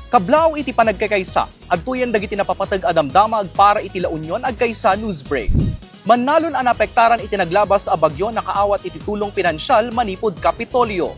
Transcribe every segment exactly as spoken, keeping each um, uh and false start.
Kablaaw iti panagkaykaysa, adtoyen dagiti napapateg a damdamag para iti La Union agkaysa news break. Mannalon a naapektaran iti naglabas a bagyo nakaawat iti tulong pinansial manipud Kapitolyo.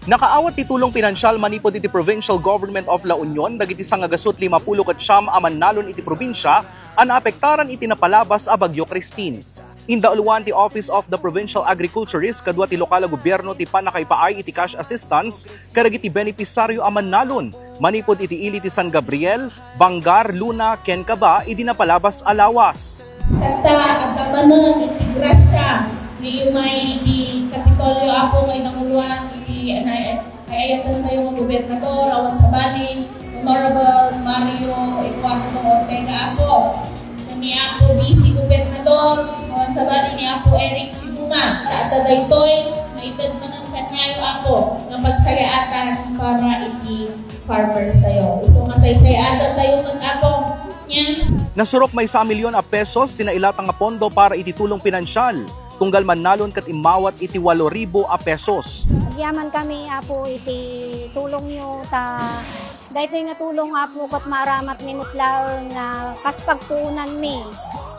Nakaawat ti tulong pinansial manipud iti Provincial Government of La Union dagiti sangagasut limapulo ket siam a mannalon iti probinsia a naapektaran iti napalabas a Bagyo Christine. Indauluan ti Office of the Provincial Agriculturist kadua ti lokal a gobierno ti pannakaipaay iti cash assistance kadagiti benepisaryo a mannalon manipud iti ili ti San Gabriel, Bangar, Luna, ken Caba idi napalabas a lawas. Tatta, adda manen iti grasya nga immay iti Kapitolyo, Apo, nga inanguloan iti anay-, ay-ayaten tayo nga gobernador, awan sabali, Honorable Mario Eduardo Ortega, Apo. Ni Apo Vice Gobernador, awan sabali ni Apo Eric Sibuma. Ta adda daytoy, maited manen kaniayo, Apo, nga pagsayaatan para iti farmers tayo. So, masaysayaatan tayo met, Apo. Nya? Nasurok maysa a milyon a pesos ti nailata nga pondo para iti tulong pinansial, tunggal mannalon ket immawat iti walo ribu a pesos. Agyaman kami, Apo, iti tulongyo, ta daytoy nga tulong, Apo, ket maaramatmi met laeng nga kas pagpuonanmi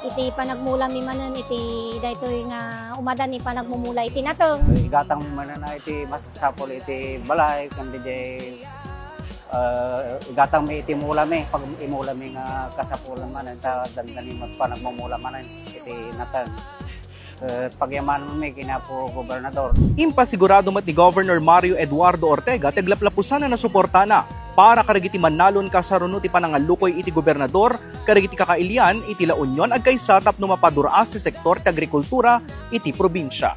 iti panagmulami manen iti daytoy nga umadan ni panagmumula iti nateng. Igatangmi manen a iti masapul iti balay, ken diay, eh, igatangmi iti mulami, pag imulami nga kasapulan manen, ta dandani met panagmumula manen iti nateng. Ket pagyamananmi ken Apo Gobernador. Impasigurado met ni Governor Mario Eduardo Ortega ti aglaplapusan a nasuportana para kadagiti mannalon kasaruno ti panangallukoy iti gobernador kadagiti kakailian iti La Union agkaysa tapno mapadur-as ti sektor ti agrikultura iti probinsia.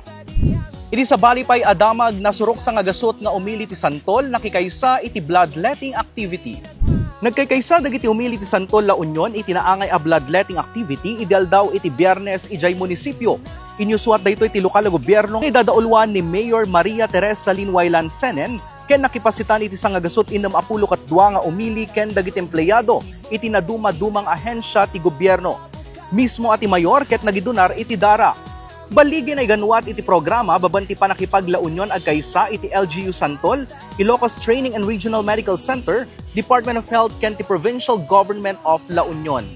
Idi sabali pay a damag, nasurok sangagasut nga umili ti santol nakikaysa iti bloodletting activity. Nagkaykaysa dagiti umili ti santol La Union iti naangay a bloodletting activity idi aldaw iti Biyernes idiay munisipio. Inyusuat daytoy ti lokal a gobierno nga idadauluan ni Mayor Maria Teresa Lin Waylan Senen ken nakipasitan iti sangagasut innem a pulo ket dua nga umili ken dagiti empleyado iti nadumadumang ahensia ti gobierno. Mismo a ti mayor ket nagidunar iti dara. Balligi nga iganuat iti programa babaen ti pannakipag-La Union agkaysa iti L G U Santol, Ilocos Training and Regional Medical Center, Department of Health ken ti Provincial Government of La Union.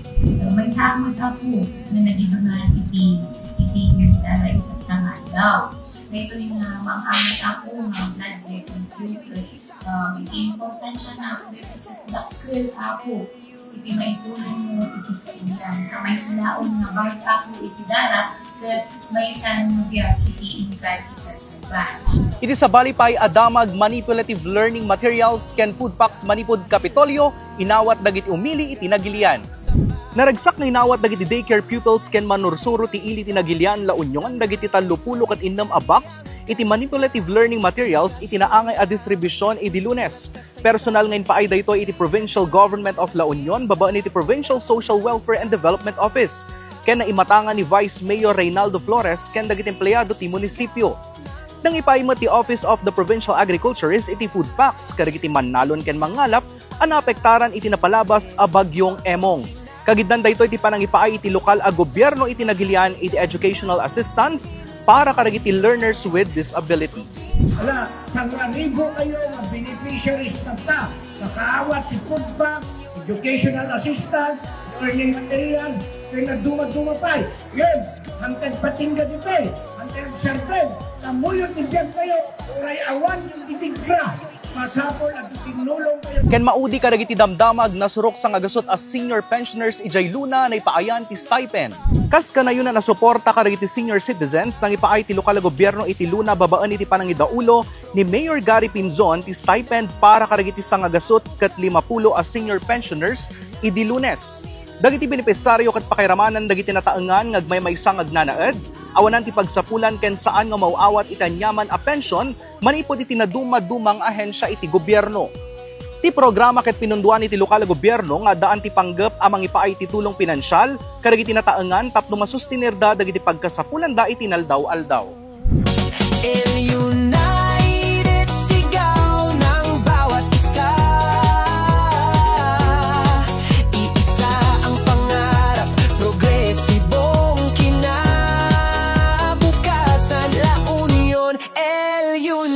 Maysa met, Apo, nga nagidunar iti, iti dara iti nga aldaw. Daytoy nga maanganak, Apo, nga bloodletting, ah, iti importansya na, dakkel, Apo, iti maitulongmo iti kakailian. Maysa laeng nga bike, Apo, iti dara, ket maysa nga biag iti inted ti sasalba. Iti sabali pay a damag, manipulative learning materials ken food packs manipud Kapitolyo, inawat dagiti umili iti nagilian. Naragsak nga inawat dagiti daycare pupils ken manursuro ti ili ti nagilian La Union dagiti tallopulo ket innem a box iti manipulative learning materials iti naangay a distribusion idi Lunes. Personal nga impaay daytoy iti Provincial Government of La Union babaen iti Provincial Social Welfare and Development Office ken naimatangan ni Vice Mayor Reynaldo Flores ken dagiti empleyado ti munisipio. Nangipaay met ti Office of the Provincial Agriculturist iti food packs kadagiti mannalon ken mangngalap a naapektaran iti napalabas a Bagyong Emong. Kagiddan daytoy ti panangipaay iti lokal a gobierno iti nagilian iti educational assistance para kadagiti learners with disabilities. Ala, sangraribo kayo nga beneficiaries tatta, makaawat ti food bank, educational assistance, learning material, ken nadumaduma pay. Yes, hantay patingga ditoy, hantay agsarden, kamuyo ti biag kayo, uray awan ti tigra. Masapul a tinulong kayo. Ken maudi kadagiti damdamag, nasurok sangagasut a senior pensioners idiay Luna naipaayan ti stipend. Kas kanayon a nasuporta kadagiti senior citizens, nangipaay ti lokal a gobierno iti Luna babaen iti panangidaulo ni Mayor Gary Pinzon ti stipend para kadagiti sangagasut ket limapulo a senior pensioners idi Lunes. Dagiti benepisaryo ket pakairamanan dagiti nataengan nga agmaymaysa nga agnanaed, awanan ti pagsapulan ken saan nga maaw-awat iti aniaman a pension manipud iti nadumadumang ahensia iti gobierno. Ti programa ket pinunduan iti lokal a gobierno nga addaan ti panggep a mangipaay ti tulong pinansial kadagiti nataengan tapno masustenerda dagiti pagkasapulanda iti inaldaw-aldaw. El United, sigaw ng bawat isa. Iisa ang pangarap, progresibong kinabukasan. La Union, El United.